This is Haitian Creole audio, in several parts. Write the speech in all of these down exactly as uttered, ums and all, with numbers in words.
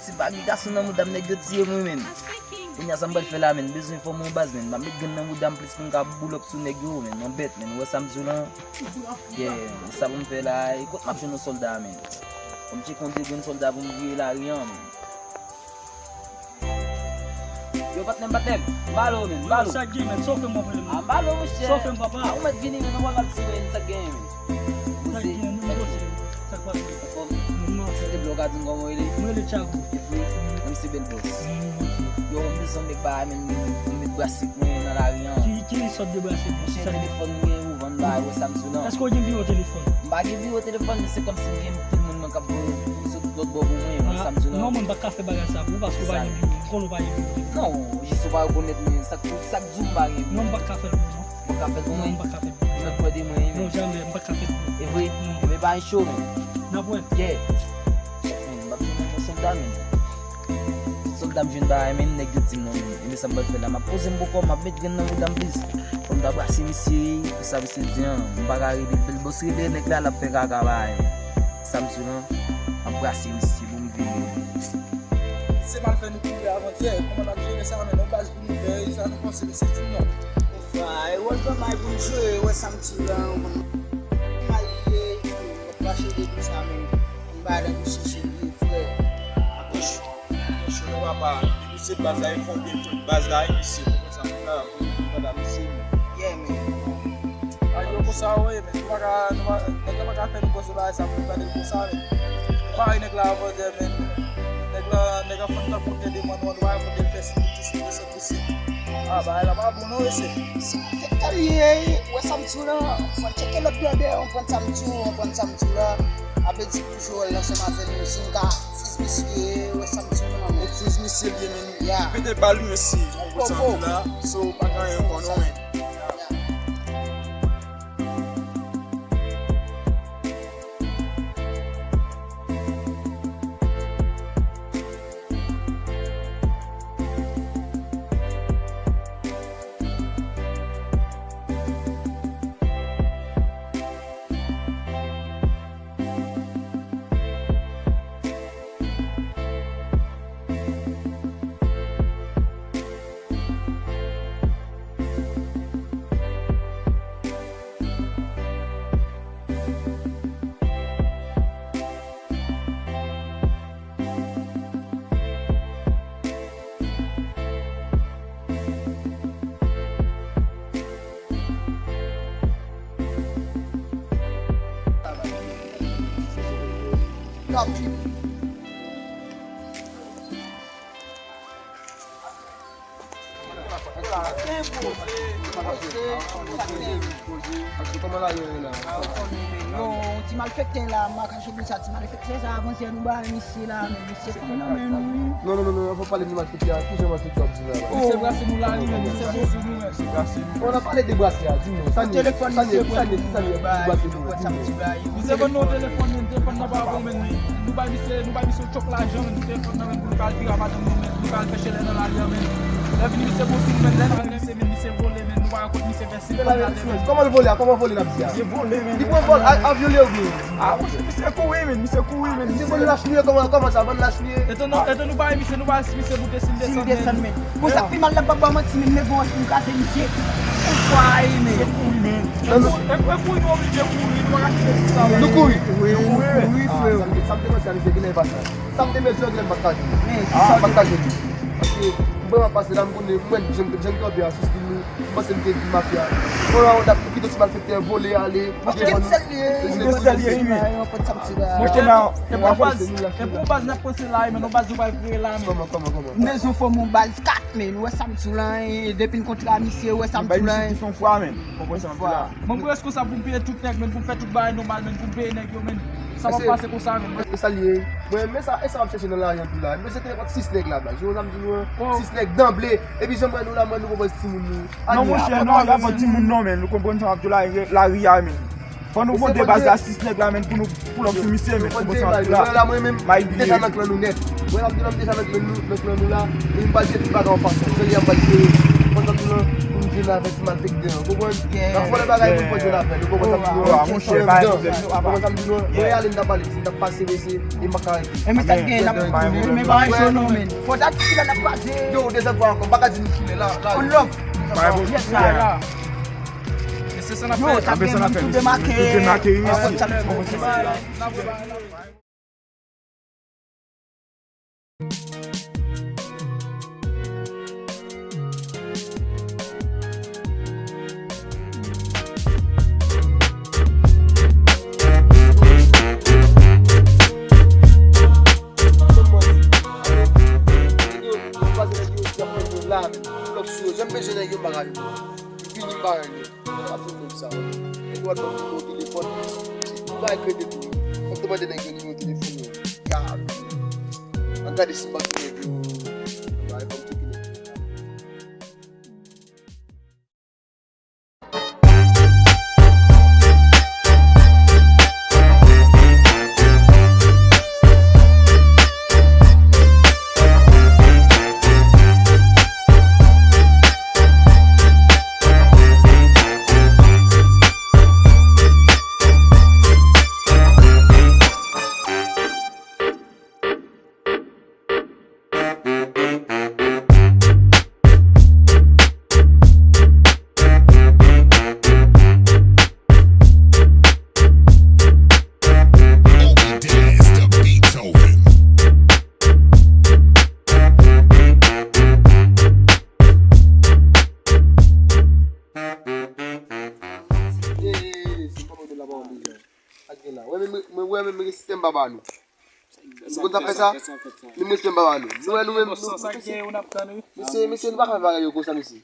Ti bagi gason nan mouda m, nèg yo tiye m wi, menn. Kounye a sa m pral fè la, menn? Bezwen fòme yon baz, menn. M ap met grenn nan mouda m plis pou m ka boulòp sou nèg yo, menn. Mwen bèt, menn. Ou wè sa m di w lan? Yeah, sa pou m fè la. E kot m ap jwenn yon sòlda, menn? Fò m tcheke yon de grenn sòlda pou m voye lari an, menn. Yo, patnè m, patnè m. M ba l ou, menn, m ba l ou. Sa k gen, menn? Sa w fè m, papa? Ah, m ba l ou, monchè. Sa w fè m, papa? Ah, ou mèt vini, menn, ou wè m ap tiye, sa k gen, menn? Sa k gen, menn? Sa k pase? Anfòm. Mwen anfòm. Se te blòk a di m kòman w rele? Mwen rele Tchago. E vre? Mwen se bèl bòs. Yo, m bezwen nèg ba, menn, pou m met brasèt mwen nan lari an. Ki, ki sòt de brasèt? Monchè, telefòn mwen, ou vann ba, wè sa m di w lan. Èske w gen biwo telefòn? M pa gen biwo telefòn, men se kòmsi m gen tout moun mwen k ap voye sou lòt bò pou mwen, wè sa m di w lan. Non, mwen pa ka fè bagay sa pou ou, paske ou pa gen biwo. M konnen ou pa gen biwo telefòn. Non, jis ou pa rekonèt mwen, sa k, sa k di w m pa gen biwo. Non, m pa ka fè l pou ou, non. Ou pa ka fè l pou mwen? Non, m pa ka fè l pou ou. Ou mèt kwè de mwen, wi, menn. Non, janmè, m pa ka fè l pou ou. E vre? Non. Ebyen, bay cho, menn. N ap wè. Yeah. Menn, m ap jwenn yon sòlda, menn. Tout sòlda m jwenn bagay, menn, nèg yo di m non, menn. Ebyen, sa m pral fè la, m ap poze m bò kò, m ap met grenn nan mouda m plis. Fò m ta brase misye, pou sa misye di an. M pa ka rele l, bèl bòs rele nèg la, l ap fè kaka bagay. Sa m di w lan, m ap brase misye pou m vini. Se mal fè nou kouri avantyè. Kòman n ap jere sa, menn? Yon baz pou nou fè, sa nou panse, misye di m non. Bon, frè, e wòl granmay pou n jwe, wè sa m di w lan, ou konn. Mal ye, w ap mache de dou sa, menn. Yon bagay la nou chèche vre, frè. Attention, attention, papa. Depi se baz la, e fòme tout baz la, e misye, pou konsa, pou la, pou, pou la, misye. Yeah, menn. Ayo, konsa, wi, menn. Nou pa ka, nou pa, nèg la pa ka fè nou pòze bagay sa pou nou gade l konsa, menn. Ou pa wè nèg la avantyè, menn. Nèg la, nèg la fè n konte demann, nou pa konte l fè si, si, si, si, si. Ah, bagay la pa bon, non, mesye. Sa fè kalye, wè sa m di w lan. Fò n tcheke lòt grandè, w konprann sa m di w, w konprann sa m di w la. A vle di, toujou wè l ansanm avè nou, si n ka siz misye, wè sa m di w lan, menn. Siz misye l ye, menn. Yeah. Pete bal, mesye. Ou konprann sa m di w la. So, pa gen anyen ankò, non, menn. Kòman la ye la? Yo, ti malfektè la, m pa kache pou sa, ti malfektè sa, avantyè nou bay misye la, men misye fanm nan men nou. Non, non, non, non, fò pale de malfektè a, ki jan malfektè w ap di la? Misye brase nou lari, men misye bozo nou, men. On a pale de brase a, di mwen, sa n ye, sa n ye, sa n ye, sa n ye, brase nou, di mwen. Misye vann nou telefòn, men telefòn nan pa bon, men nou bay misye, nou bay misye yon chòk lajan, men telefòn nan, men pou nou ka al vire a madanm nou, men nou ka al fè chelè nan lari a, men lè vini misye bozo nou, men lè nou vini misye, men misye vole, men nou pa wè kot misye fè. Kòman l vole a? Kòman vole n ap di a? Li vole, men. Li pran vòl a, a vyole oubyen? Ah, misye kouri, men. Misye kouri, men. Misye vole lach li ye, kòman, kòman sa? Vòl lach li ye? Etan nou, etan nou bay misye, nou bay misye pou desann, men. Konsa pi mal, l ap ba w manti, men, men bon, pou kraze misye. Ou fwa, men. Misye kouri, men. E pou, e pou nou oblije kouri, nou pa ka kite tout sa. Nou kouri. Wi, nou kouri, frè. Sa m te, sa m te panse a misye, genlè e pa sa. Sa m te mezire, genlè m pa t ka jwenn. Ah, m pa t ka jwenn. Paske, mwen, m ap pase la, m konnen, mwen, jan, jan kanpe a, sou stil nou. M panse m te di mafya. Bon, la, w ap kite ti malfektè vole ale. Monchè, se l ye. Se l ye, wi. Monchè, e pou baz, e pou baz n ap panse la, men yon baz nou pral kreye la, men. Kòman, kòman, kòman? M bezwen fòme yon baz kat, men, ou wè sa m di w lan, e depi n kontre a misye, ou wè sa m di w lan. Bay misye tout yon fwa, men. Konprann sa m di w la. Mwen, m reskonsab pou m peye tout nèg, men, pou m fè tout bagay nòmal, men, pou m peye nèg yo, men. Sa p ap pase konsa, men. Èske sa l ye? Mwen, men sa, e sa m ap chèche nan lari an tou la. M bezwen te pran sis nèg la, baz. Ou wè sa m di nou an? Sis nèg danble. Epi jan m wè nou la, mwen nou konprann timoun nou. Non, monchè, nou pa ka pran timoun non, men. Nou konprann sa m ap di w la, lari a, men. Fò nou vande baz la, sis nèg la, men, pou nou pull up sou misye, men. Konprann sa m ap di w la. Mwen la, mwen menm, m deja nan klan nou nèt. Mwen la, m deja nan klan nou, nan klan nou la. E m pral jere tout bagay yon fason. Jan li a m pral jere. Konprann sa m di w lan, pou m Jwenn avè ti malfektè an, konprann? N ap fè lòt bagay pou n fè jwenn avè l, ou konprann sa m di nou? Konprann sa m di nou? Mwen ale m t ap ale, m t ap pase mesye, e m pa ka rete. E men sa k gen, n ap tounen, men bagay cho non, men. Fò dat kilè n ap pase. Yo, dezyèm fwa ankò, m pa ka di nou kilè la, la. On love. Yes, la, la. Mesye, sa n ap fè. Yo, sa gen moun tou demake. Tou demake, wi, mesye. Janm bezwen nèg yo, m pa ka vin. Vini m pa règle. Sa fin menm sa. Nèg yo ap ban m nimewo telefòn. M pa krede tou. Fòk te mande nèg yo nimewo telefòn yo. Ya. An gade si m pa gen nèg yo. Bay fòm tou kile. Ak gen la. Wè, men, men, wè, men, men, respè m papa nou. Nou konn sa fè sa? Nou respè m papa nou. Nou wè, nou menm, nou, mesye, mesye, nou pa ka fè bagay yo konsa, mesye.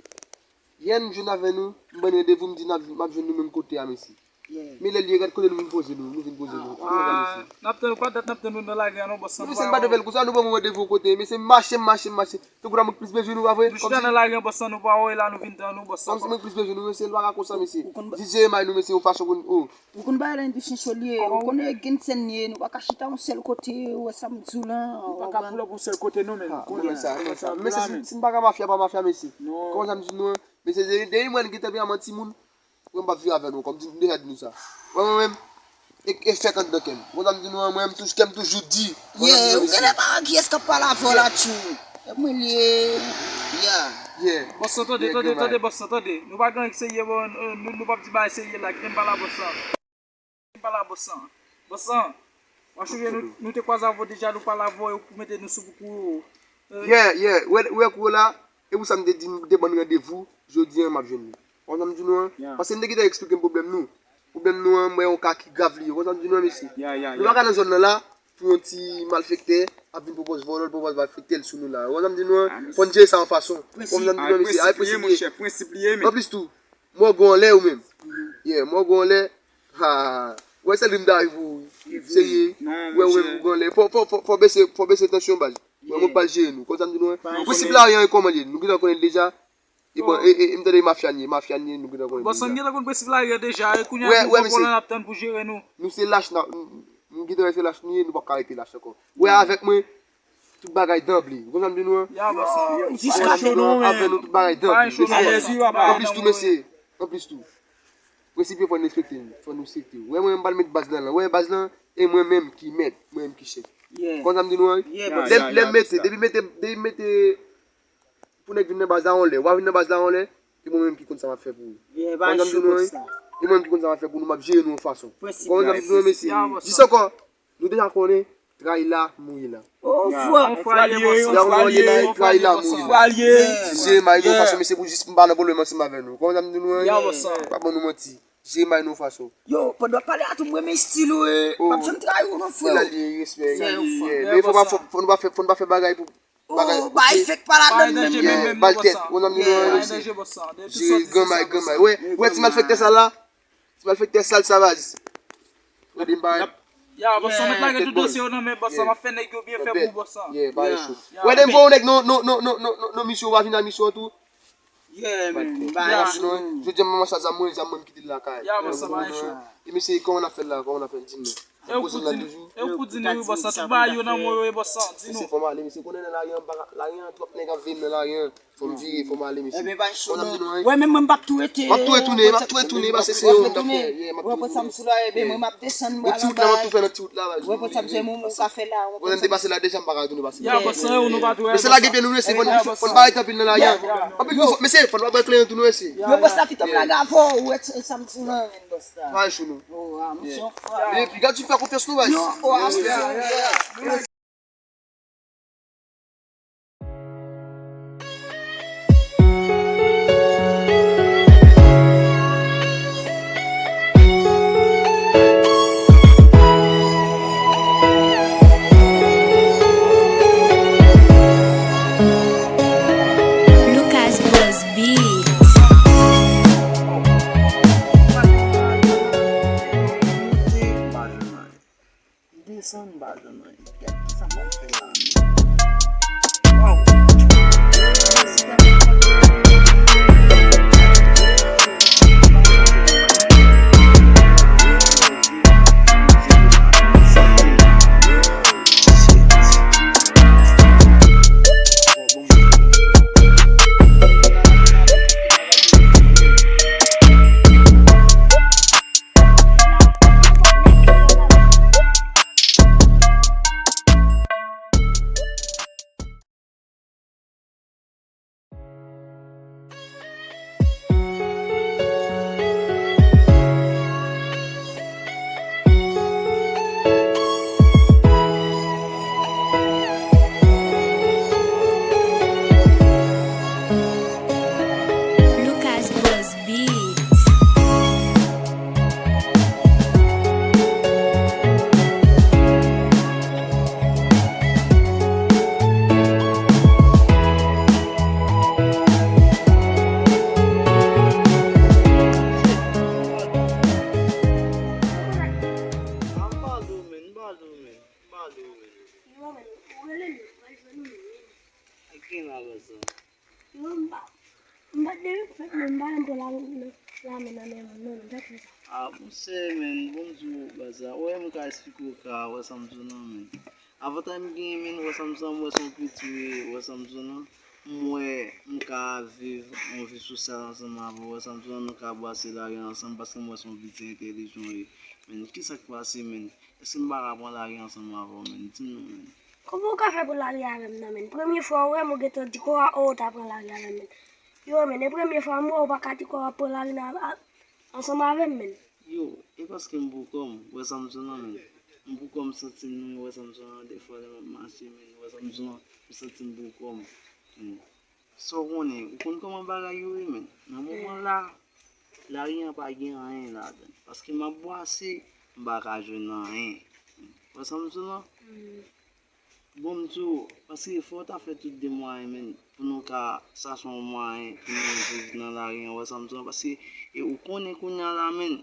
Yè m jwenn avè nou, m ban n randevou, m di n ap, m ap jwenn nou menm kote a, mesye. Men lè l ye, gad kote nou vin poze nou, nou vin poze nou. N ap tann ou, pa dat n ap tann ou nan lari a non, bòs. Mesye, m pa t fè l konsa, nou ban m randevou kote, mesye, m mache, m mache, m mache. Tankou la mwen k plis bezwen nou, pa vre? Nou chita nan lari an, bòs, nou pa wè la, nou vin tann ou, bòs. Kòmsi mwen k plis bezwen nou, mesye, l pa ka konsa, mesye. Di J M I nou, mesye, yon fason pou nou, oh. Ou konn bagay la, endisyon cho l ye, ou konnen gen sèn ye, nou pa ka chita yon sèl kote, ou wè sa m di w lan. Ou pa ka pull up yon sèl kote non, men. Konnen sa, konnen sa. Mesye, si, si m pa ka mafya, pa mafya, mesye. Kòman sa m di nou an? Mesye, depi, depi mwen gen tanperaman timoun, mwen m p ap vire avè nou, kòm di, m deja di nou sa. Mwen, mwen menm, e, e fèk anndan kè m. Konn sa m di nou an, mwen, m toujou, kè m toujou di. Ye, ou genlè pa wè kiyès k ap pale avè w la, tchou. E mwen l ye, ya. Bòs lan, tande, tande, tande, bòs lan, tande. Nou pa gen anyen k serye, bon, nou, nou p ap di bagay serye la, kite m pale a bòs lan. Kite m pale a bòs lan. Bòs lan, mwen sonje nou, nou te kwaze avè w deja, nou pale avè w pou mete nou sou kou. Yeah, yeah, wè, wè kou la, e pou sa m te di nou te ban n randevou, jodi an m ap jwenn li. Konn sa m di nou an? Paske m te gentan eksplike m pwoblèm nou. Pwoblèm nou an, m wè yon ka ki grav li ye. Konn sa m di nou an, mesye? Nou pa ka nan zòn nan la, pou yon ti malfektè ap vin pwopòz vòlò l, pwopòz malfektè l sou nou la. Ou konn sa m di nou an? Fò n jere sa yon fason. Ou konn sa m di nou an, mesye? Ay, prensip li ye, monchè, prensip li ye, men. Anplis tou, mwen w gen anlè ou menm. Yeah, mwen w gen anlè. Ha. Wè sèl rim ta rive ou wi. Serye. Wè ou menm ou gen anlè. Fò, fò, fò, fò bese, fò bese tansyon baz. Wè mwen pral jere nou. Konn sa m di nou an? Prensip la, yon kòman l ye? Nou gentan konnen l deja. E bon, e, e, e m tande mafya n ye, mafya n ye, nou gentan konnen deja. Bòs lan, m gentan konn prensip la yo deja, e kounye a nou pran pwoblèm n ap tann pou jere nou. Nou se lach, n ap, m, m gentan wè se lach nou ye, nou p ap ka rete lach ankò. Wè avèk mwen, tout bagay danble. Ou konn sa m di nou an? Jiska cho nou, men. Avèk nou, tout bagay danble. Anplis tou, mesye, anplis tou. Prensip yo fò n respekte l, fò nou respekte l. Wè mwen, m pral met baz lan la. Wè baz lan, e mwen menm ki mèt, mwen menm ki chèf. Ou konn sa m di nou an? Lè, lè m mete, depi mete, depi mete Pou nèg vin nan baz la yon lè, w a vin nan baz la yon lè, e mwen menm ki konn sa m ap fè pou ou. Konn sa m di nou an? E mwen menm ki konn sa m ap fè pou nou, m ap jere nou yon fason. Konn sa m di nou an, mesye? Jis ankò, nou deja konnen, trayi la, mouri la. On fwa l ye, on fwa l ye, trayi la, mouri la. Jere may nou yon fason, mesye, pou jis m pa nan pwoblèm ansanm avè nou. Konn sa m di nou an? Pa ban nou manti. Jere may nou yon fason. Yo, pandan w ap pale a tou, m renmen estil ou, e m ap janm trayi w non, frè. Men fò nou pa fè, fò nou pa fè bagay pou Bagay, oh, bagay fèk pa ladan l menm, non. Bal tèt, ou nan mitan an, mesye. Jere granmay, granmay. Wè, wè ti malfektè sa la. Ti malfektè sal sa, baz. Gade m pa. Ya, bòs, mwen lage tout dosye yo nan men bòs, m ap fè nèg yo byen fè pou bòs. Yeah, bagay cho. Wè, demen yon nèg non, non, non, misyon, w a vin a misyon tou. Yeah, man. Bagay cho. Jodi a, mwen sa zam mwen, zam mwen, m kite l lakay. Ya, bòs, bagay cho. E mesye, kòman n ap fè l la? Kòman n ap fè l? Di m non. E ou pou di nou, e ou pou di nou, wi, bòs, tout bagay yo nan men w, wi, bòs, di nou. Mesye, fò m ale, mesye, konnen nan lari an, lari an, twòp nèg ap veye m nan lari an. Fò m vire, fò m ale, mesye. Ebyen, pa cho non. Wè, menm mwen, m p ap tou rete. M ap tou retounen, m ap tou retounen, pase se yon m t ap fè. Yeah, m ap tou retounen. Wè, pran sa m sou la, ebyen, mwen, m ap desann bwa la. Ti wout la, m ap tou fè nan ti wout la, baz. Wè, pran sa m sou, mwen, mwen ka fè la. Wè, lè m te pase la deja, m pa ka retounen pase la. Ya, bòs, sa yo, nou pa tou. Mesye, lage pye nou, mesye, fò n, fò n pa rete anpil nan lari an. Anpil nou, mesye, fò n pa pran kleren tou, nou, mesye. Yo, bòs la, kite m lage avè w, ou wè sa m sou la, menn, bòs la. Pa cho non. Oh, ah, mesye, yon fwa. Epi, gad, ti fè konfyans nou, baz. Yo, oh, ah, mesye. Lucas Buzz Beats. Desann ba zòn nan. Gad kisa m ap fè la menm. Waw. Lucas Buzz Beats. Ak gen la konsa. Non, m pa, m pa t depi fèt, men m pa janm pran lame nan, lame nan men moun, non, m pa t fè sa. Ah, monchè, men, bon m di w, baz la, ou wè m ka esplike w ka, wè sa m di w nan, men. Avantay m genyen, men, wè sa m di w nan, m wè se yon piti, wè sa m di w nan, m wè m ka viv yon vi sosyal ansanm avè w, wè sa m di w nan, nou ka bwase lari ansanm, paske m wè se yon piti entèlijan w ye. Men, kisa k pase, men? Èske m pa ka pran lari ansanm avè w, men? Di m non, men. Kòman w ka fè pran lari avè m nan, men? Premye fwa w wè m, ou gentan di kò a, o, w ta pran lari avè m, men. Yo, men, e premye fwa m wè w, ou pa ka di kò a w ap pran lari nan, a, ansanm avè m, men. Yo, e paske m pou kò m, wè sa m di w nan, men. M pou kò m, santi m nan, wè sa m di w nan, defwa lè m ap mache, men, wè sa m di w nan, m santi m pou kò m. Men. Sa w konnen, ou konn kòman bagay yo ye, men. Nan moman la, lari an pa gen anyen ladan l. Paske m ap bwase, m pa ka jwenn anyen. Wè sa m di w lan? Bon, m di w, paske fò w ta fè tout de mwayen, men, pou nou ka chache yon mwayen pou nou viv nan lari an. Wè sa m di w lan? Paske, e, ou konnen kounye a la, men,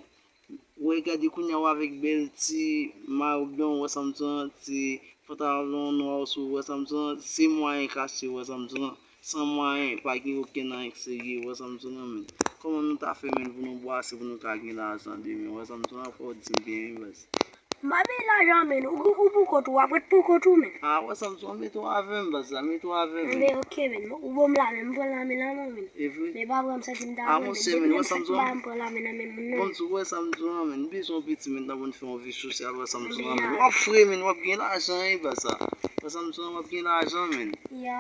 Ou wè, gade kounye a, ou avèk bèl ti mayo blan, ou wè sa m di w lan, ti pantalon nwa w sou, ou wè sa m di w lan, se mwayen kache, ou wè sa m di w lan, san mwayen, pa gen okenn anyen k serye, ou wè sa m di w lan, men. Kòman nou ta fè, men, pou nou bwase, pou nou ka gen lajan demen, ou wè sa m di w lan, fò w di m byen, wi, baz. M pa bezwen lajan, men, ou, ou pou kont ou, w ap ret pou kont ou, men. Ah, ou wè sa m di w lan, mete w avè m, baz la, mete w avè m, men. Enben, oke, men, ou ban m la, men, m pran la, men, la, non, men. E vre? Men pa vre, m santi m ta vre, men, depi lè m fèt m pa janm pran lame nan men moun, non. Bon, m di w, wè sa m di w lan, men, m bezwen w piti, men, nan pou n fè yon vi sosyal, wè sa m di w lan, men. W ap fre, men, w ap gen lajan, wi, baz sa. Wè sa m di w lan, w ap gen lajan, men. Ya.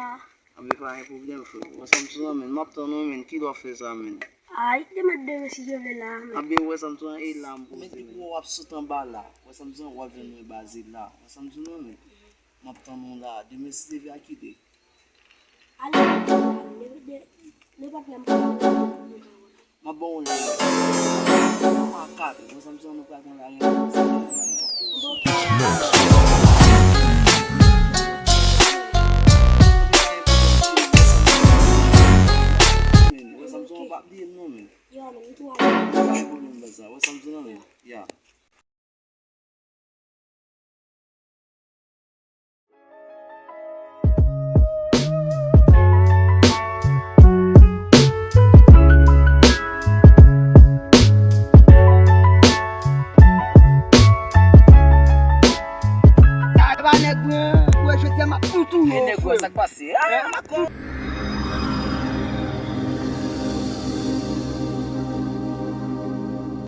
Anben, pa gen pwoblèm, frè. Wè sa m di w lan, men, m ap tann ou, men, kilè w ap fè sa, men? Ay, demen, demen, si Dye vle la, men. Anben, wè sa m di w lan, e la m poze, men. Men, depi w ap sot anba la, wè sa m di w lan, w ap jwenn mwen baze la. Wè sa m di w lan, men. M ap tann ou la. Demen, si Dye vle, a kilè? Ale, depi, depi, nenpòt lè m pral, nou ka wè. M ap ba w yon lari. Anba kat, bon, sa m di w, nou pral pran lari an. Men, wè sa m di w, pa bliye m non, men. Yo, men, m tou ale. Pa gen pwoblèm, baz la. Wè sa m di w lan, men. Ya. Negro, sa k pase? Ah, macron.